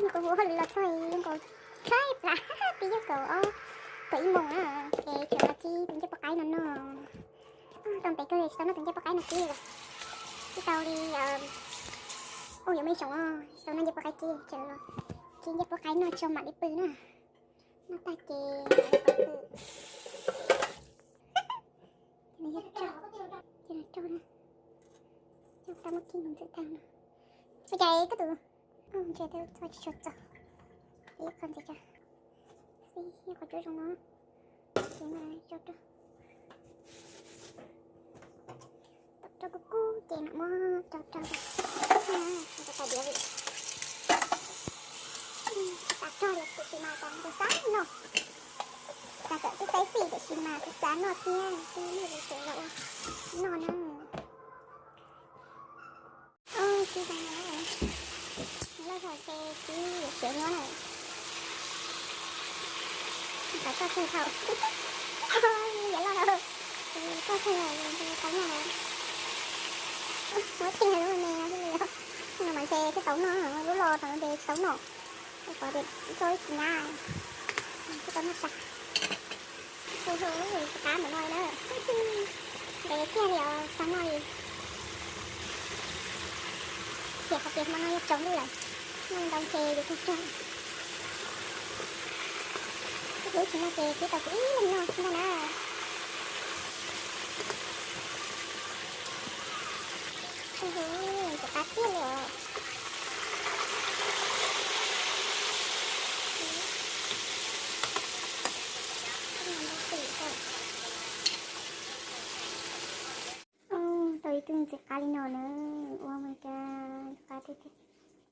Kuv hu hauj lwm los txog zoo nkaus tshaib plab, twb yog kaum ob, kaum ib moos na, ces tseem los kib tus ncej puab qaib no noj. Tau ntev kawg tsis tau noj tus ncej puab qaib no kib li. Tsis tau li, ua yuav me xyoo tsis tau noj ncej puab qaib kib, tseem los kib ncej puab qaib noj tso mam li pw na. Noj tag ces ces tau muab kib ntxim tag no. Ua cas koj tus, ntshe txhua tsis tshua txog, ib qho ntxiv tso, xib qhov tsuab zoo no, ces mas tso rau, tau rau kub kub ces mam muab rau rau, rau tais diav li. Xav rog li tiam sis mas cas nws xav noj, xav kom xib xib xij tiam sis mas kuv xav noj thiab, xib noj li ces los ua noj na. Kib tau no, loj tag ces kib yuav siav nyuaj na. Xav toj tsheej thaum, yuav loj lawm, toj tsheej tau noj lawm. Muab tsheej lub me no xwb li, no mas ntshe twb tau noj, lub loj thaum no ntshe tsis tau noj, kom tias tso ib tsis nyab, twb tau noj tas. Hu hu, tsis qab mus no li na. Ntev kiag li os, xav noj li. Xiam qhov tias hmo no yuav tsaus ntuj lawm, noj ntau ntshe yuav tsaug zog. Ib hnub tsis noj ces kib tau kuv ib leeg noj xwb ntag na. Hu hu, tsis qab tiag li os. Tau ib tug ntxim qab li no na, ua mas cas ntxim qab tiag tiag.